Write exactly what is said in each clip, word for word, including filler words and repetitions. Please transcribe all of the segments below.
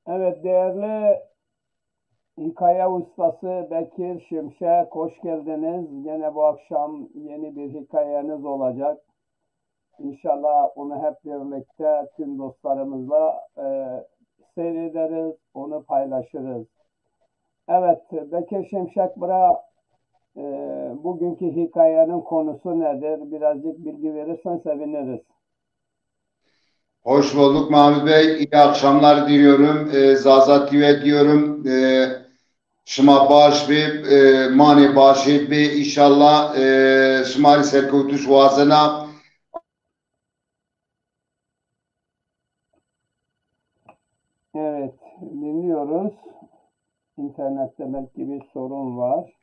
Evet, değerli hikaye ustası Bekir Şimşek, hoş geldiniz. Gene bu akşam yeni bir hikayeniz olacak. İnşallah onu hep birlikte tüm dostlarımızla e, seyrederiz, onu paylaşırız. Evet, Bekir Şimşek bura, e, bugünkü hikayenin konusu nedir? Birazcık bilgi verirsen seviniriz. Hoş bulduk Mahmut Bey. İyi akşamlar diliyorum. E, Zaza T V'ye diyorum. E, şima baş bê, e, manê başê bê. İnşallah e, şima rê serkewtiş wazena. Evet, dinliyoruz. İnternette belki bir sorun var.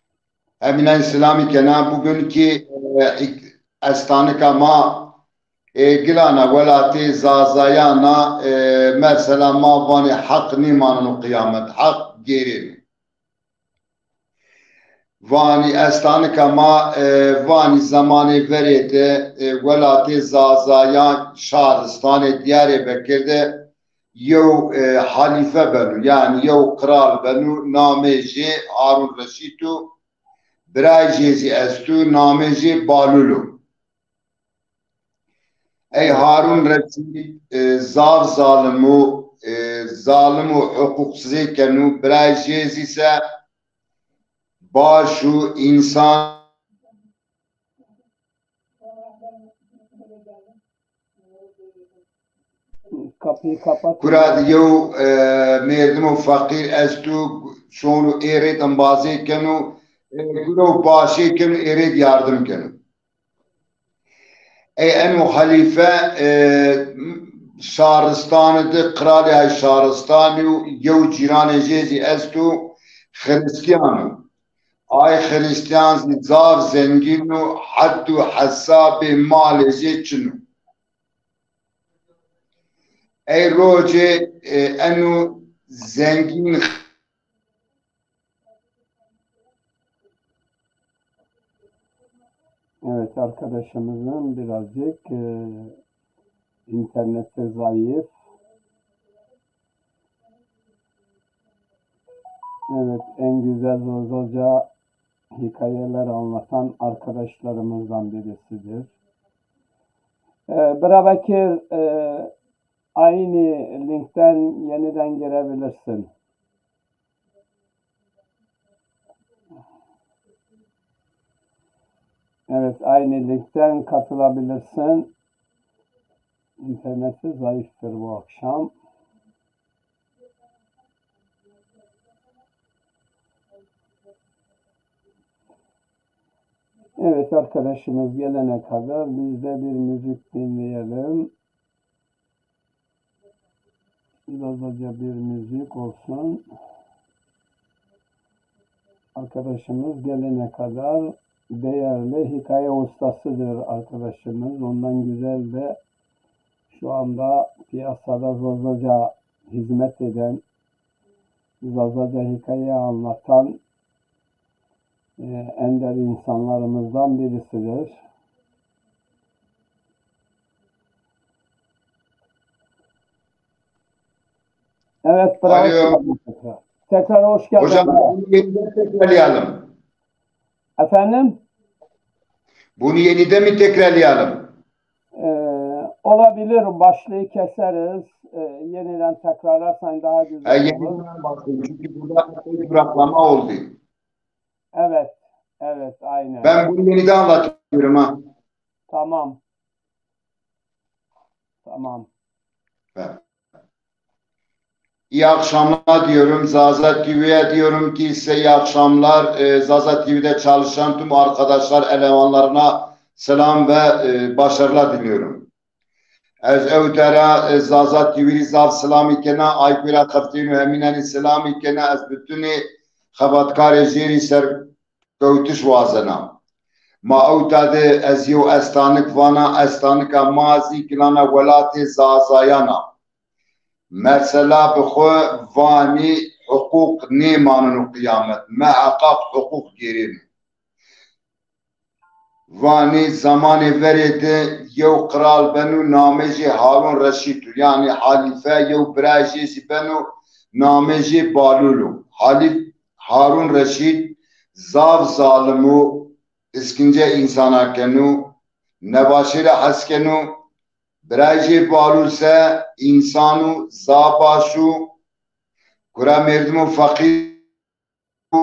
Emînen silamî kena. Bugünkü e, ik- estanika ma e, gilana welatê Zazayana e, mesela ma vanê heq nêmaneno qiyamet, heq gêrêno. Vanî estanika ma e, vanî zemanê verê de e, welatê Zazayan şaristanê Diyarbekir de yew e, halîfe beno, yanî yew qral beno, namê jê Harun Reşîd o, birayê jê zî esto, namê jê Balul o. Ey Harun Reşîd e, zaf zalim o, e, zalim û huquqsizê keno, birayê jê zî se baş û însan Kapıyı kapat. Kura di yew e, mêrdimo feqîr esto, şono ê rê embazê keno, e, guro başê keno, ê rê yardim keno. Ey eno halîfe e, şaristani di qralê ay şaristani û yew cîranê jê zî esto, Xirîstîyan o. Ay Xirîstîyan zî zaf zengîn o, hed û hesabê malê jê çin o. Ey rocê e, eno zengîn Evet, arkadaşımızın birazcık e, interneti zayıf. Evet, en güzel Zazaca hikayeler anlatan arkadaşlarımızdan birisidir. E, Bira Bekir, e, aynı linkten yeniden girebilirsin. Evet, aynı linkten katılabilirsin. İnterneti zayıftır bu akşam. Evet, arkadaşımız gelene kadar biz de bir müzik dinleyelim. Zazaca bir müzik olsun. Arkadaşımız gelene kadar değerli hikaye ustasıdır arkadaşımız. Ondan güzel de şu anda piyasada Zazaca hizmet eden, Zazaca hikaye anlatan e, ender insanlarımızdan birisidir. Evet, bravo. Alo. Tekrar, tekrar hoş geldin. Hocam bunu yeniden tekrarlayalım. Efendim? Bunu yeniden mi tekrarlayalım? Ee, olabilir, başlığı keseriz. Ee, yeniden tekrarlarsan daha güzel Ha, olur. Yeniden başlayayım çünkü burada bir duraklama oldu. Evet, evet, aynen. Ben bunu yeniden anlatıyorum ha. Tamam. Tamam. Ben. İyi akşamlar diyorum. Zaza T V'ye diyorum ki size iyi akşamlar. Ee, Zaza T V'de çalışan tüm arkadaşlar, elemanlarına selam ve e, başarılar diliyorum. Ez ewta ra e, Zaza T V rî zaf silamî kena, ay kura xeftîno hemînenî silamî kena, ez bitunê xebatkarê jê rî serkewtiş wazena. Ma ewta de ez yew estanik vana, estanika ma zî gilana welatê Zazayan a. Mesela bi xwu vanî huqûq nêmaneno qiyamet, meheqaq huqûq gêrêno. Vanî zemanê verê de yew qral beno, namê jê Harun Reşîd o. Yanî halîfe, yew birayê jê zî beno, namê jê Balûl o. Halîf Harûn Reşîd zaf zalim o, îskînce însana keno, nebaşê ra hes keno. Birayê jê Balûl se însan o, zaf baş o, kura mêrdimo feqîr û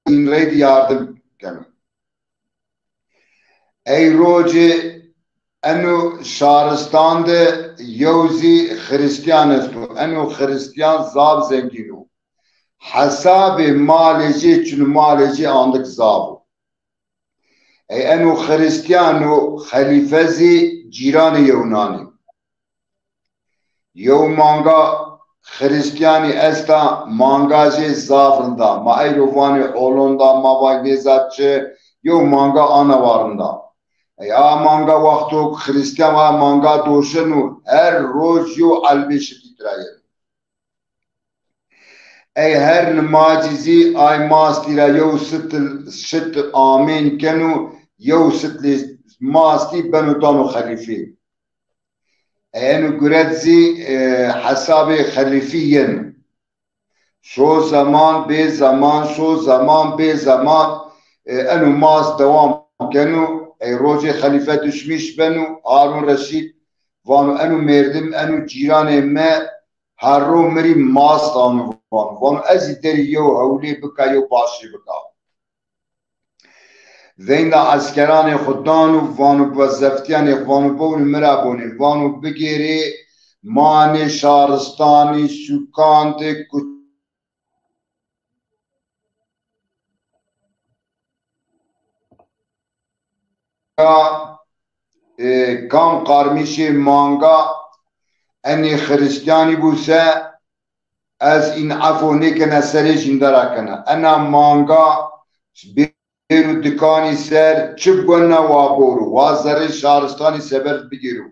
în rey de yardim keno. Ey rocê eno şaristan de yew zî xirîstîyan esto. Eno xirîstîyan zaf zengîn o. Hesabê malê jê çin û malê jê andik zaf o. Ey eno xirîstîyan û xelîfe zî cîranê yewnan î. Yew manga xirîstîyanî esta, manga jê zaf rind a. Ma eyro vanê Holonda, ma vanê nêza çi, yew manga ana wa rind a. Ey a manga wexto xirîstîyan a manga doşeno, her roj yew elbê şitî tira yeno. Ey her nimacî zî ay mastî ra yew sitil şit amên keno, yew sitlê mastî beno dano xelîfî. Ey eno guret zî, e, hesabê xelîfî yeno. Şo zeman bê zeman, şo zeman bê zeman, e, eno mast dewam keno. Ey rocê xelîfe duşmîş beno, Harûn Reşîd vano, eno mêrdim, eno cîranê mi, her ro mi rî mast ano, vano. Vano, ez zî derî yew hewlê bika, yew başê bika. Veynda eskeranê xwu dano, vano, wezeftîyanê xwu, vano, bewnî mi ra bonê, vano, bigêrê manê şaristanî, sûkan de, ku- e, kam qarmîşê manga enê xirîstîyanî bû se, ez în efo nêkena, serê jînda ra kena. Ena manga bêro dikanî ser, çi bigona wa boro, wa zerrê şaristanî seber bigêro.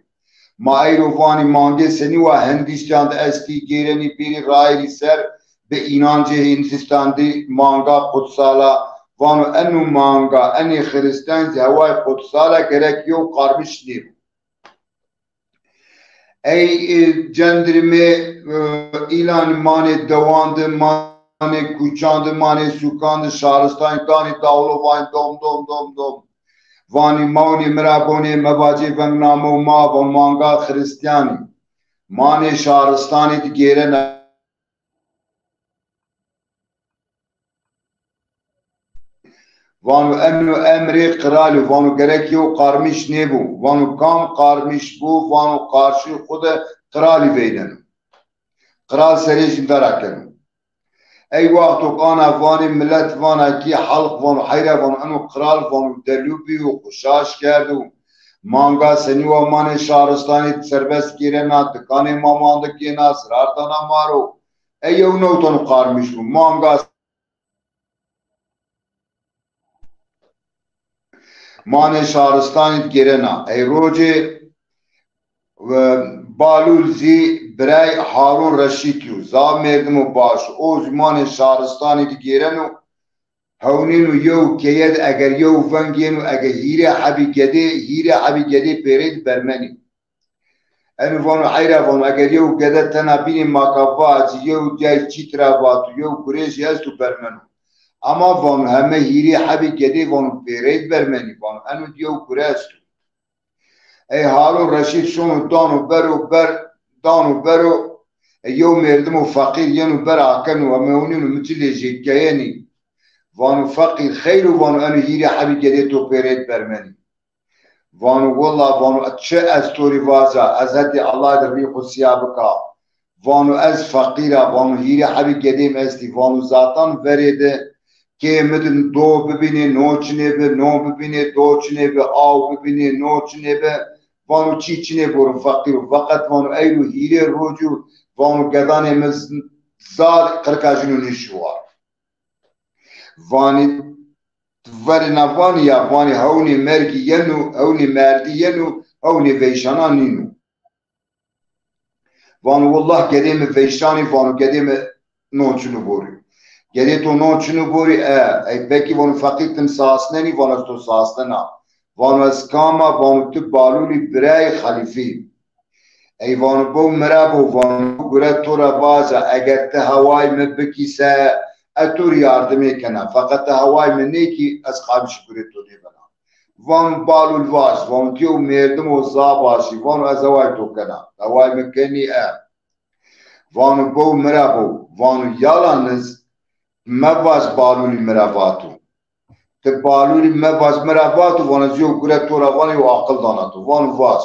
Ma eyro vanî mangê senî wa Hindîstan de estî, gêrenî bêrî rayîrî ser, bi înancê Hindîstan de manga qutsal a. Vano eno manga, enê xirîstîyan zî hewayê qutsal a, gerek yew qarmîş nêbo. Ey, e, cendirmê, e, îlanî manê dewan de, manê kûçan de, manê sûkan de, şaristanî danî dawlo, vanî dom, dom, dom, dom. Vanî mewnê mi ra bonê, mebacê vengnamo ma, va manga xirîstîyanî. Manê şaristanî de gêrena. Vano eno emrê qiralî, vano gerek yew qarmîş nêbo. Vano kam qarmîş bo, vano qarşî xwu de qiralî veyneno. Qiral serê jînda ra keno. Ey wexto ana vanê milet vana kî halq vano heyra vano eno qiral vano delû bîyo, xwu şaş kerdo. Manga senî wa manê şaristanî serbest gêrena, dikanê ma mandik yena, zirar dana ma ro. Ey yew newtan qarmîş bo. Manga manê şaristanî de gêrena. Ey rocê, e, Balûl zî birey Harûn Reşîd yo. Zaf mêrdimo baş o. O zî manê şaristanî de gêreno. Hewnêno yew keye de eger yew veng yeno, eger hîrê hebî gedê, hîrê hebî gedê pêrey de bermenî. Eno vano heyra vano, eger yew gede tena bînê ma ka vacî, yew cay çî tira vato, yew gurêjî esto bermeno. Ama vano heme hîrê hebî gedê vano pêrey de bermenî, vano eno di yew gure esto. Ey Harûn Reşîd şono dano bero ber, dano bero, e, yew mêrdimo feqîr yeno ber akeno, eme ewnêno mi cilê jê keyenî. Vano feqîr xeyr o, vano eno hîrê hebî gedê to pêrey de bermenî. Vano willa, vano çi ez to rê vaca, ez hetê Allah de rî xwu sîya bika. Vano ez feqîr a, vano hîrê hebî gedê mi estî, vano zatan verê de kê mi de do bibînê, no çinê bi, no bibînê, do çinê bi, aw bibînê, no çinê bi, vano çî çinê boro feqîr o. Feqet vano eyro hîrê roc o, vano gedanê mi z-, zar qirka jîno nêşî war. Vanî verê na vanî ya, vanî hewnê mergî yeno, hewnê merdî yeno, hewnê veyşana nîno. Vano willah gedê mi veyşanî, vano gedê mi non çino borî. Gedê to non çino borî, e, ey belkî vano feqîr tim sasnenî, vano ez to sasnena. Vano ez kam a, vano ti Balûlî birayê xelîfî. Ey vano bo mi ra bo, vano gure to ra vaja, eger ti hewayê mi bikî se, ez to rê yardimê kena. Feqet ti hewayê mi nêkî, ez qabîşê gurê to nêbena. Vano Balûl vaj, vano ti yew mêrdim o zaf baş î, vano ez hewayê to kena. Hewayê mi kenî e. Vano bo mi ra bo, vano yalaniz mevaj Balûlî mi ra vato. Ti Balûlî mevaj mi ra vato, vano ez yew gure to ra vano yew aqil dana to. Vano vaj.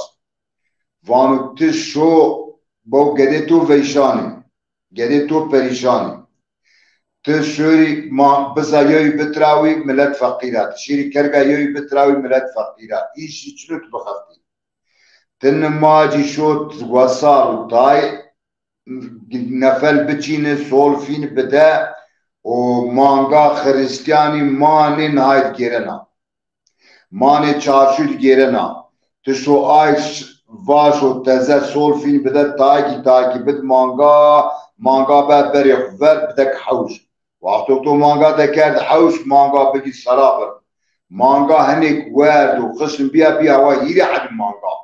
Vano ti şo bo gedê to veyşanî, gedê to perîşanî. Ti şorî ma biza yewî bitrawî, milet feqîr a. Ti şêrî kerga yewî bitrawî, milet feqîr a. Îşî çin o ti bixeftî. Ti nimacî şo wesar û tay nefel biçîni, sol fîn bide û manga Xirîstîyanî manê nihayet gêrena. Manê çarşû di gêrena. Ti şo ay ş-, vaşo teze sol fîn bide, takî takî bid manga, manga be berê xwu ver, bide ki hewş. Wexto to manga dekerd hewş, manga bigî serabir. Manga hinêk werd û xişn bîya, bîya wa hîrê hebî manga.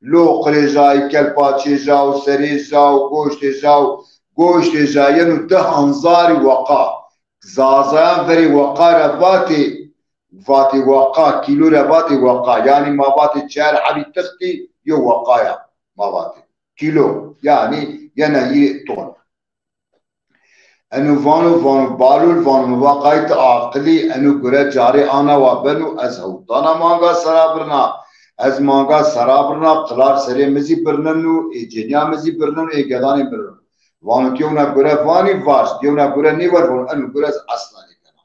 Loqirê jayî, kelpaçê jaw, serê jaw, goştê jaw, goştê jayî yeno di hanzarî weqa. Zazayan verê weqa ra vatê, vatê weqa, kîlo ra vatê weqa. Yanî ma vatê çer hebî tixtî yo weqa ya. Ma vatê kîlo. Yanî yena yî ton. Eno vano, vano Balûl, vano mi va qay ti aqil î, eno gure carê ana wa beno, ez hewt dana manga sera birna, ez manga sera birna, qilar serê mi zî birneno, ê cenîya mi zî birneno, ê gedanê birneno. Vano ti yewna gure vanî, vaj, ti yewna gure nêvan, vano eno gure ez esla nêkena.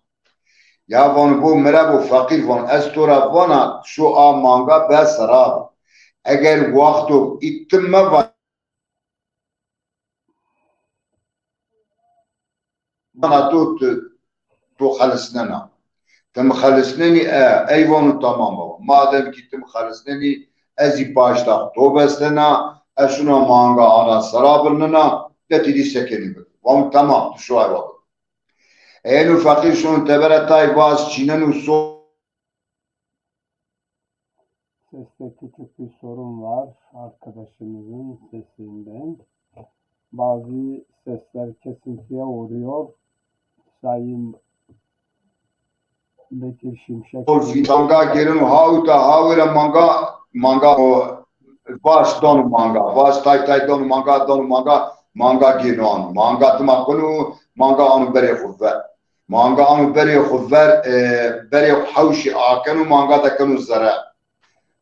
Ya vano bo mi ra bo feqîr, vano ez to ra vana şo a manga be sera bi. Eger wexto î ti meva vana to, ti, to xelisnena. Ti mi xelisnenî, e, ey vano tamam baba. Madem kî ti mi xelisnenî, ez zî paşta to bestena, ez şuna manga ana sera birnena, de ti dî sekenî bik. Vano tamam, ti şuay wa bik. Eno feqîr şono tebera tay vaz çîneno so. Seste küçük bir sorun var. Arkadaşımızın sesinden bazı sesler kesintiye uğruyor. Sayın Bekir Şimşek. Manga gêreno hawta hawêra manga, manga o vaş dano manga, vaş tay tay dano manga, dano manga, manga gêreno ano. Manga tima kuno, manga ano berê xwu ver. Manga ano berê xwu ver, e, berê xwu hewşî akeno, manga de keno zere.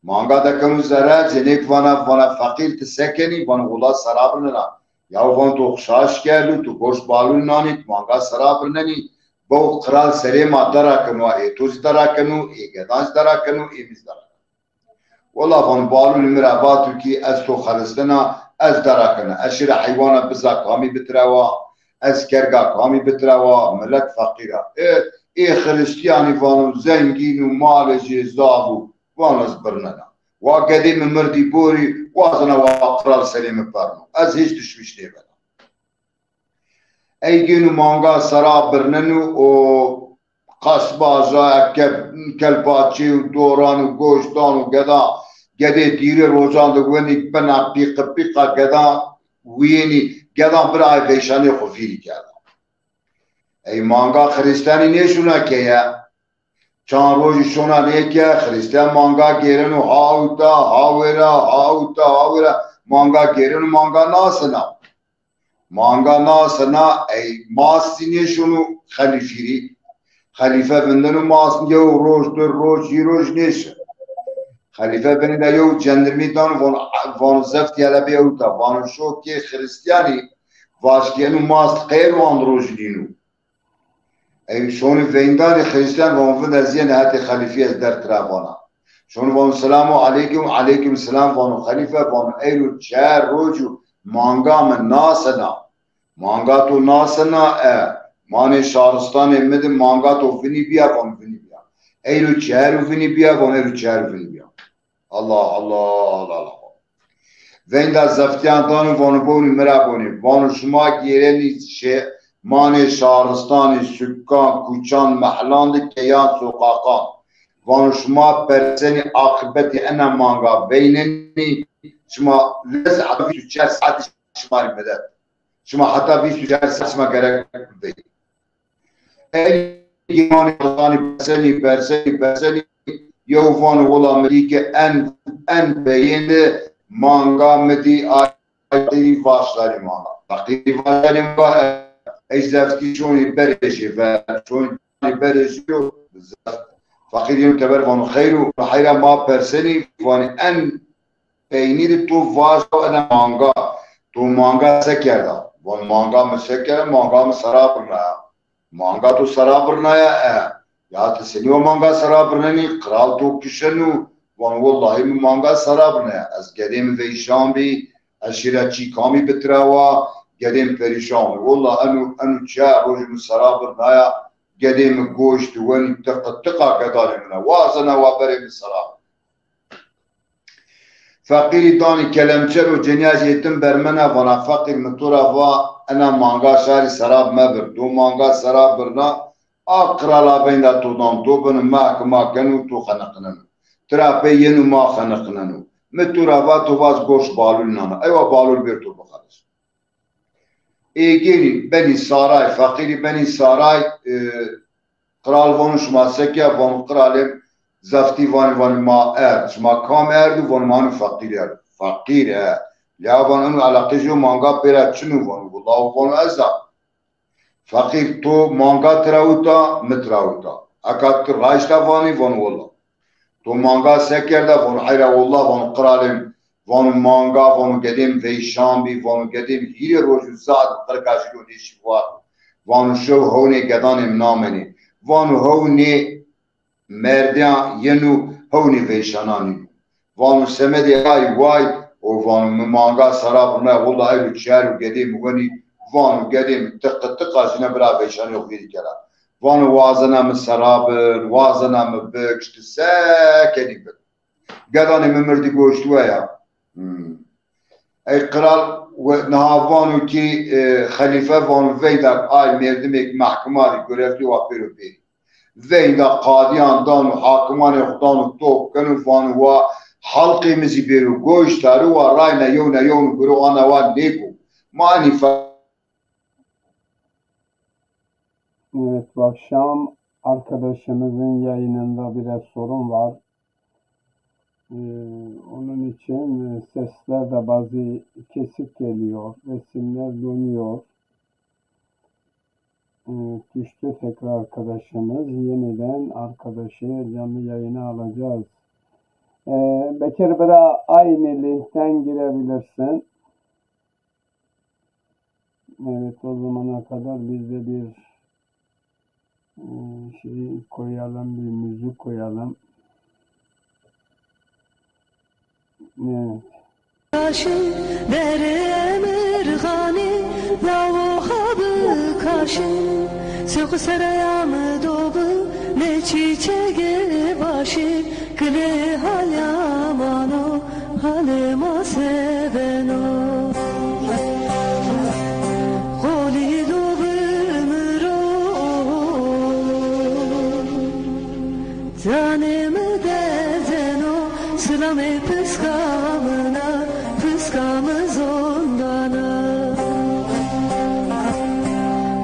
Manga de keno zere, cenêk vana, vana feqîr ti sekenî, vana wula sera birnena. Yaw van to xwu şaş kerdo, to goşt Balûl nanî, to manga sera birnenî, bew qral serê ma dera keno, ê to zî dera keno, ê gedan zî dera keno, ê mi zî dera keno. Wela van Balûlî mi ra vato kî ez to xelisnena, ez dera kena. Ez şira heywana biza kamî bitrewa, ez kerga kamî bitrewa, milet feqîr a. Ê, ê Xirîstîyanî vano zengîn û malê jê zaf û vano ez birnena. Wa gedê mi mirdî borî, wazena wa qral serê mi perno. Ez hîç tişwîş nêbena. Ey gêno manga sera birneno û qasba jaya ke-, kelpaçê û doran û goştan û geda, gedê dîrê rojan de wenî bena pîqi pîqa geda wîyênî, gedan bira ay veyşanê xwu vîrî kerda. Ey manga Xirîstîyanî nêşona keye. Çand rojî şona nêke, Xirîstîyan manga gêreno hawta, hawêra, hawta, hawêra, manga gêreno, manga nasena. Manga nasena, ey mast zî nêşono xelîfî rî. Xelîfe vindeno mast yew roj, di roj, hîrê roj nêşi. Xelîfe vindeno yew cendirmî dano, vano, vano zeftî hele bê ewta, vano şo kê Xirîstîyanî, vaj kî eno mast qey wan roj nîno. Ey şonî veyndanî Xirîstîyan vano, vinde ez yena hetê xelîfî ez derd tira vana. Şonî vano, selamu aleykum, aleykum selam, vano xelîfe, vano eyro çer roj û manga mi nasena. Manga to nasena, e, manê şaristanê mi de manga to vinî bîya, vano vinî bîya. Eyro çer û vinî bîya, vano eyro çer û vinî bîya. Allah, Allah, Allah, Allah. Veynda zeftîyan dano, vano bonî mi ra bonî. Vano şima gêrenî şe-, manê şaristanî, sukan, kuçan, mehlan de keyan, soqaqan. Vano şima persenî aqibetî ena manga veynenî, şima lez heta vîst û çar saet şima rê medet. Şima heta vîst û çar saet şima gerek bidey. Ey gêmanê Azanî bersenî, bersenî, bersenî, yew vano wela mi dî ke en, en peyêne manga mi dî, ay feqîrî vaşlarî manga. Feqîrî vaşlarî manga, ey zeftî şonî berê jê ve, şonî berê jê yo, zeft. Feqîr yeno teber vano xeyr o, heyra ma persenî, vanî en peynî de to vaşo ena manga. To manga se kerda? Van manga mi se kerda, manga mi sera birnaya. Manga to sera birnaya? E. Ya ti senî wa manga sera birnenî? Qral to kişeno. Van wellahî mi manga sera birnaya. Ez gedê mi veyşan bî, ez şira çî kamî bi tira wa, gedê mi perîşan bî. Wella eno, eno çar rojî mi sera birnaya, gedê mi goşt wenî tiqi tiqa gedanê min a. Wazena wa berê mi sera. Feqîrî danî kelemçe ro, cenîya jê tim bermena, vana feqîr mi to ra va ena manga şarî serab mebir. To manga serab birna, a qirala veynda to dan to bini mehkima keno, to xeniqineno. Tira pey yeno ma xeniqineno. Mi to ra va to vaz goş balul nana. Eywa balul bêr to bixelis. Ê gênî benî saray, feqîrî benî saray, e, qral vano şima se ke? Vano qiralê, zeftî vanî, vanî ma erd. Şima kam erd o? Vano ma hanî feqîr erd. Feqîr e. Lea vano eno eleqê jê û manga pêra çin o? Vano willa o, vano ez a. Feqîr, to manga tira uta, mi tira uta. Eka ti raşta vanî? Vano willa. To manga se kerda? Vano heyra willa, vano qiralê mi, vano manga, vano gedê mi veyşan bî, vano gedê mi hîrê roj û saet qirika jî ro nêşî war. Vano şew hewnê gedanê mi namenê. Vano hewnê merdiyan yeno, hewnê veyşanan nîno. Vano semedê ay way o, vano mi manga sera birnaya, willa ey ro çiyar û gedê mi wenî, vano gedê mi tiqi tiqa jîne bira veyşanê xo vîrî kera. Vano wazena mi sera bir, wazena mi bikş, ti se kenî bik. Gedanê mi mirdî goşt we ya. Hmm. Ey qral we-, niha vano kî, e, xelîfe vano veyda ay merdimêk mehkima de gorevlî wa pêro bêrî. Veyda qadîyan dano, hakimanê xo dano top keno, vano wa halqê mi zî bêro goşt, taro wa rayna yewna yewno guro ana wa nêko. Ma enî fe- Evet, bu akşam arkadaşımızın yayınında biraz sorun var. Ee, onun için, e, sesler de bazı kesik geliyor, resimler dönüyor. Ee, düştü tekrar arkadaşımız. Yeniden arkadaşı canlı yayına alacağız. Ee, Bekir bira, aynı linkten girebilirsin. Evet, o zamana kadar biz de bir, e, şey koyalım, bir müzik koyalım. Evet. Kaşin derê Emirxanî, lawo ha bi kaşin, suq seraya mi do bi, ne çîçegê başî, gilê halya mano, halê ma se beno. Qolî do bi mi ro, canê mi dezeno, silamê piska min a, piska mi zondana.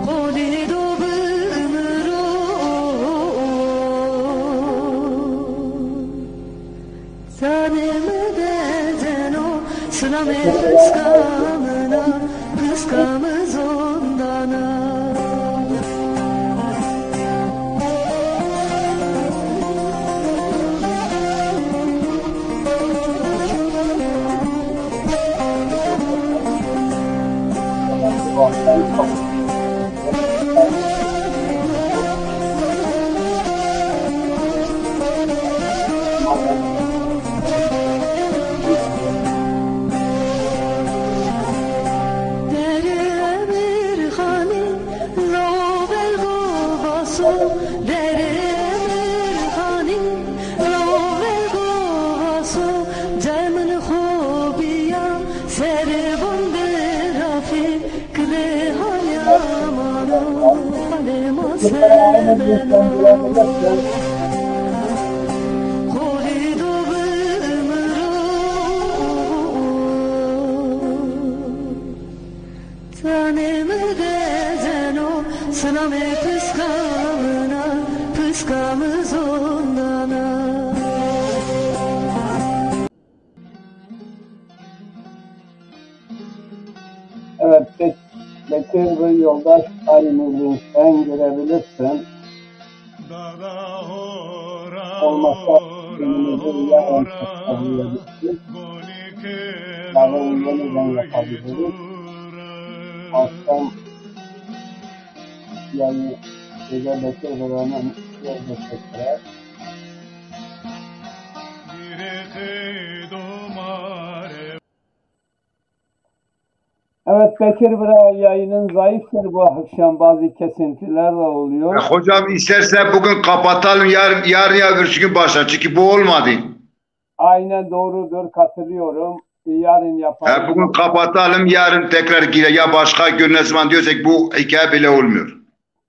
Qolî do bi mi ro. Zanê mi dezeno, silamê piska min a, piska mi zondana. Derê Emirxanî, lawo belgo vaso, derê Emirxanî, lawo belgo vaso, cay min xo bîya, serê von de rafî. Gilê halya mano, halê ma se beno. Qolî do bi mi ro, Tanê mi dezeno, silamê piska min a, piska mi zondan a. Evet, Bek- Bekir ve yoldaş aynı linkten girebilirsin. Olmazsa günümüzü yarın tekrarlayabiliriz. Yarın yeniden yapabiliriz. Akşam yani Ege Bekir ve Ömer yolda çektiler. Evet Bekir bira, yayının zayıftır bu akşam, bazı kesintiler de oluyor. E, hocam isterse bugün kapatalım, yarın, yarın ya öbürsü gün başlar. Çünkü bu olmadı. Aynen doğrudur, katılıyorum. Yarın yapalım. E, bugün kapatalım, yarın tekrar gire. Ya başka gün ne zaman diyorsak bu hikaye bile olmuyor.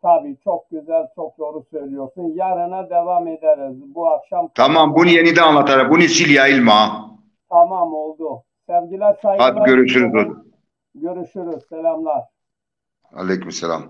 Tabii, çok güzel, çok doğru söylüyorsun. Yarına devam ederiz. Bu akşam Tamam, bunu yeniden anlatarım. Bunu sil yayılma. Tamam, oldu. Sevgiler, saygılar. Hadi görüşürüz hocam. Görüşürüz. Selamlar. Aleykümselam.